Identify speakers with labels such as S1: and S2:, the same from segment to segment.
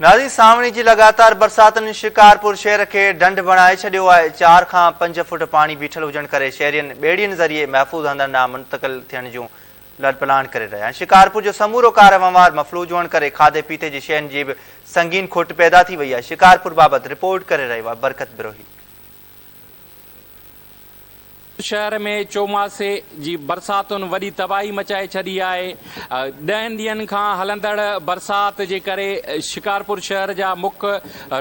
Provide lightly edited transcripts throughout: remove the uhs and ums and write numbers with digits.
S1: ناظرين سانوڻي جي لڳاتار برساتن شڪارپور شهر کي ڍنڍ بڻائي ڇڏيو آهي، 4 کان 5 فوٽ پاڻي بيٺل هجڻ ڪري شهرين ٻيڙين ذريعي محفوظ هنڌن ڏانهن منتقل ٿيڻ جون لڏپلاڻ ڪري رهيا آهن، شڪارپور جو سمورو ڪار وهنوار مفلوج هئڻ ڪري کاڌي پيتي جي شين جي به سنگين کوٽ پيدا ٿي وئي آهي، شڪارپور بابت رپورٽ ڪري رهيو آهي برڪت بروهي.
S2: شهر ۾ چوماسي جي برساتن وڏي تباهي مچائي ڇڏي آهي، ڏهن ڏينهن کان هلندڙ برسات جي ڪري شڪارپور شهر جا مک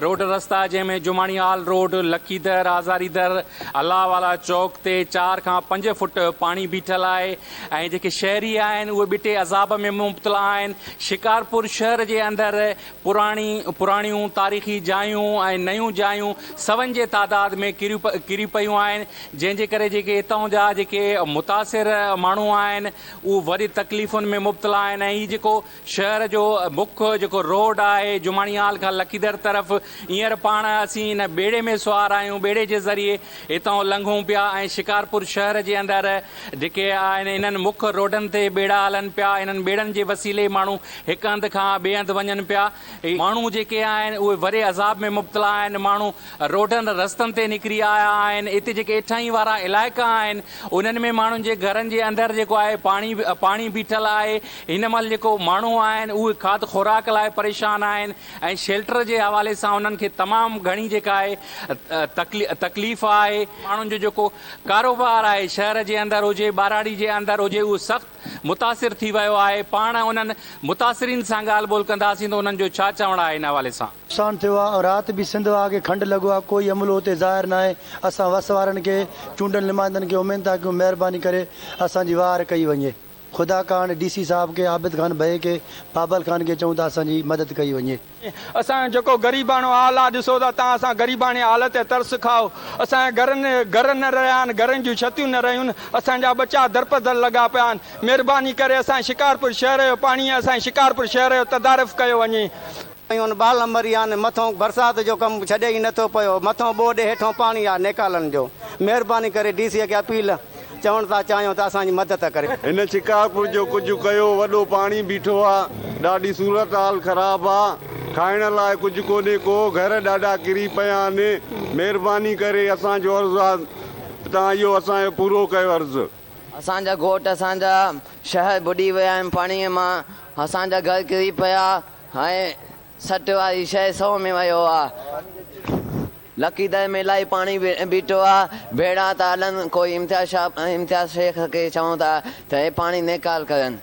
S2: روڊ رستا جنهن ۾ جماڻي هال روڊ، لکي در، آزاري در، الله والا چوڪ تي 4 کان 5 فوٽ پاڻي بيٺل آهي ۽ جيڪي شهري آهن اهي ٻٽي عذاب ۾ مبتلا آهن، شڪارپور شهر جي اندر پراڻي پراڻيون تاريخي جايون ۽ نيون جايون سون جي تعداد ۾ ڪري پيون آهن جنهن جي ڪري جيڪي اتان جا جيڪي متاثر ماڻهو آهن اهي وڏي تڪليفن ۾ مبتلا آهن ۽ هي جيڪو شهر جو مک جيڪو روڊ آهي جماڻي هال کان لکيدر طرف هينئر پاڻ اسين ان ٻيڙي ۾ سوار آهيون ٻيڙي جي ذريعي اتان لنگهون پيا ۽ شڪارپور شهر جي اندر جيڪي آهن انهن مک روڊن تي ٻيڙا هلن پيا انهن ٻيڙن جي وسيلي ماڻهو هڪ هنڌ کان ٻئي هنڌ وڃن پيا. ماڻهو جيڪي آهن اهي وڏي عذاب ۾ مبتلا آهن ماڻهو روڊن رستن تي نڪري آيا آهن اتي جيڪي هيٺاهين وارا علائقا آهن انهن ۾ ماڻهن جي گهرن جي اندر جيڪو آهي پاڻي پاڻي بيٺل آهي هن مهل جيڪو ماڻهو آهن اهي کاڌ خوراڪ لاء پريشان آهن ۽ شيلٽر جي حوالي سان انهن کي تمام گهڻي جيڪا آهي تڪليف آهي ماڻهن جو جيڪو ڪاروبار آهي شهر جي اندر هجي ٻهراڙي جي اندر هجي اهو سخت متاثر ٿي ويو آهي، پاڻ انهن متاثرين سان ڳالهه ٻولهه ڪنداسين ته انهن جو ڇا چوڻ آهي ان حوالي سان.
S3: نقصان ٿيو آ ۽ رات به سنڌ واهه کي کنڊ لڳو آ ڪوئي عملو اتي ظاهر ناهي اسان وس وارن کي چونڊيل نمائندن کي اميد ٿا ڪيون مهرباني ڪري اسان جي واهر ڪئي وڃي خدا ڪاڻ ڊي سي صاحب کي عابد خان ڀئي کي بابل خان کي چئون ته اسان جي مدد ڪئي وڃي.
S4: اسان جو جيڪو غريباڻو حال آ ڏسو ته تان اسان غريباڻي حال تي ترس کائو اسان جا گهرن گهر نه رهيا آهن گهرن جون ڇتيون نه رهيون اسان جا ٻچا درپدر لڳا پيا آهن مهرباني ڪري اسان شڪارپور شهر جو پاڻي ۽ اسان شڪارپور شهر جو تدارف ڪيو وڃي.
S5: پيون بال مري آن مٿون برسات جو ڪم ڇڏي ئي نٿو پيو مٿون ٻوڏ هيٺون پاڻي آ نيڪالن جو مهرباني ڪري ڊي سي کي اپيل چوڻ ٿا چاهيون ته اسان جي مدد ڪري.
S6: هن شڪارپور جو ڪجهه ڪيو وڏو پاڻي بيٺو آ ڏاڍي صورتحال خراب آ کائڻ لاء ڪجهه ڪونهي ڪو گهر ڏاڍا ڪري پيا آهن مهرباني ڪري اسان جو عرض آ تان اهو اسان جو پورو ڪيو عرض.
S7: اسان جا ڳوٺ اسان جا شهر ٻڏي ويا آهن پاڻي مان اسان جا گهر ڪري پيا ۽ سٽ واري شيء سو ۾ ويو آ. لڪي در ۾ الائي پاڻي بيٺو آ. ڀيڙا ٿا هلن. ڪوئي امتياز شاهه امتياز شيخ کي چئون ٿا ته هي پاڻي نيڪال ڪرن.